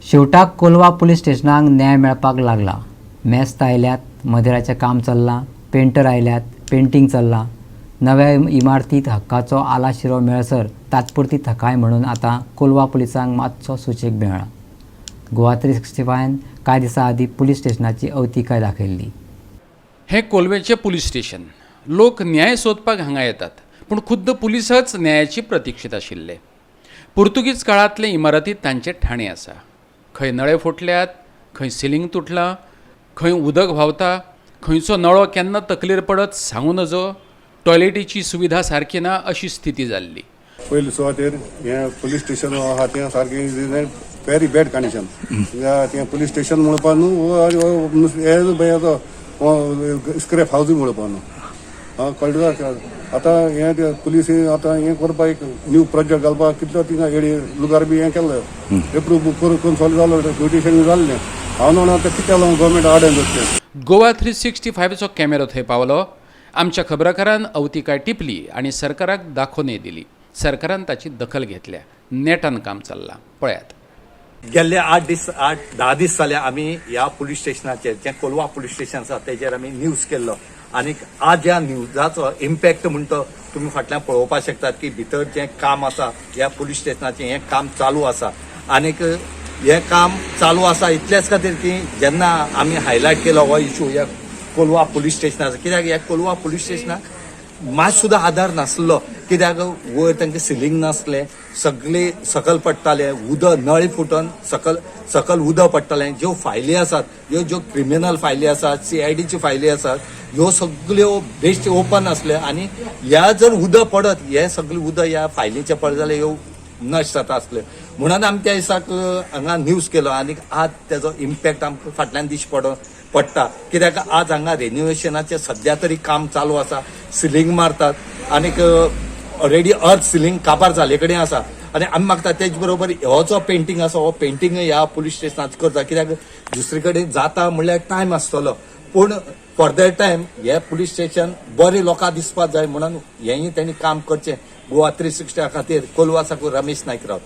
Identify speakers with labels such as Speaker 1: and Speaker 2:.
Speaker 1: शेवटाक कोलवा पुलीस स्टेशनाक न्याय मेळपाक लागला. मेस्त आयल्यात, मदेराचें काम चल्लां, पेंटर आयल्यात, पेंटींग चल्लां. नव्या इमारतींत हक्काचो आलाशिरो मेळसर तात्पुरती थकाय म्हणून आतां कोलवा पुलिसांक मातसो सुशेग मेळ्ळा. गोवा 365न कांय दिसां आदीं पुलीस स्टेशनाची अवतिकाय दाखयल्ली.
Speaker 2: हें कोलवेचें पुलीस स्टेशन. लोक न्याय सोदपाक हांगा येतात, पूण खुद्द पुलिसच न्यायाची प्रतिक्षेत आशिल्ले. पुर्तुगीज काळांतले इमारतींत तांचें ठाणें आसा. खंय नळे फुटल्यात, खंय सिलींग तुटलां, खंय उदक व्हांवता, खंयचो नळो केन्ना तकलेर पडत सांगू नजो. टॉयलेटीची सुविधा सारकी ना अशी स्थिती जाल्ली.
Speaker 3: पयले सुवातेर हें पुलीस स्टेशन आहा तें सारकें व्हेरी बॅड कंडिशन. तें पुलीस स्टेशन म्हणपा न्हू, हें हेजो स्क्रॅप हावजींग म्हणपा न्हू. आं, कळ्ळें तुका? आतां हें ते पुलीस आतां हें करपाक एक न्यू प्रोजेक्ट घालपाक कितलो थिंगा एडी लुगार बी हें केल्लो, एप्रूव करून सगळें जालो, नोटिफिकेशन जाल्लें. हांव म्हणून आतां कित्याक लागून गव्हर्मेंट आडान दवरचें?
Speaker 2: गोवा 365चो कॅमेरो थंय पावलो. आमच्या खबराकारान अवतिकाय टिपली आनी सरकाराक दाखोवनय दिली. सरकारान ताची दखल घेतल्या. नेटान काम चल्लां, पळयात.
Speaker 4: गेल्ले 8 दीस, 8-10 दीस जाले, आमी ह्या पुलीस स्टेशनाचेर, जें कोलवा पुलीस स्टेशन आसा तेजेर आमी न्यूज केल्लो आनी आज ह्या न्यूजाचो इम्पॅक्ट म्हणटा तुमी फाटल्यान पळोवपाक शकतात की भितर जें काम आसा ह्या पुलीस स्टेशनाचें, हें काम चालू आसा. आनीक हें काम चालू आसा इतलेच खातीर की जेन्ना आमी हायलायट केलो हो इशू ह्या कोलवा पुलीस स्टेशनाचो, कित्याक ह्या कोलवा पुलीस स्टेशनाक मात सुद्दां आदार नासलो, कित्याक वयर तांकां सिलींग नासलें, सगळे सकल पडटाले उदक, नळी फुटून सकल सकल उदक पडटालें. ज्यो फायली आसात, ह्यो ज्यो क्रिमिनल फायली आसात, सीआयडीच्यो फायली आसात, ह्यो सगल्यो बेश्ट ओपन आसल्यो आनी ह्या जर उदक पडत, हे सगळे उदक ह्या फायलीचें पडत जाल्यार ह्यो नश्ट जाता आसल्यो. म्हणून आमी त्या दिसाक हांगा न्यूज केलो आनी आज तेजो इम्पॅक्ट आमकां फाटल्यान दिश्टी पडटा, कित्याक आज हांगा रेनोवेशनाचें सद्या तरी काम चालू आसा. सिलींग मारतात आनीक ऑलरेडी अर्थ सिलींग काबार जाले कडेन आसा. आनी आमी मागता तेच बरोबर हो जो पेंटींग आसा, हो पेंटींग ह्या पुलीस स्टेशनात करता, कित्याक दुसरे कडेन जाता म्हणल्यार टायम आसतलो, पूण फॉर that time हे पुलीस स्टेशन बरें लोकांक दिसपाक जाय म्हणून हेंय तेणी काम करचें. गोवा 360 खातीर कोलवा साकून रमेश नायक रावत.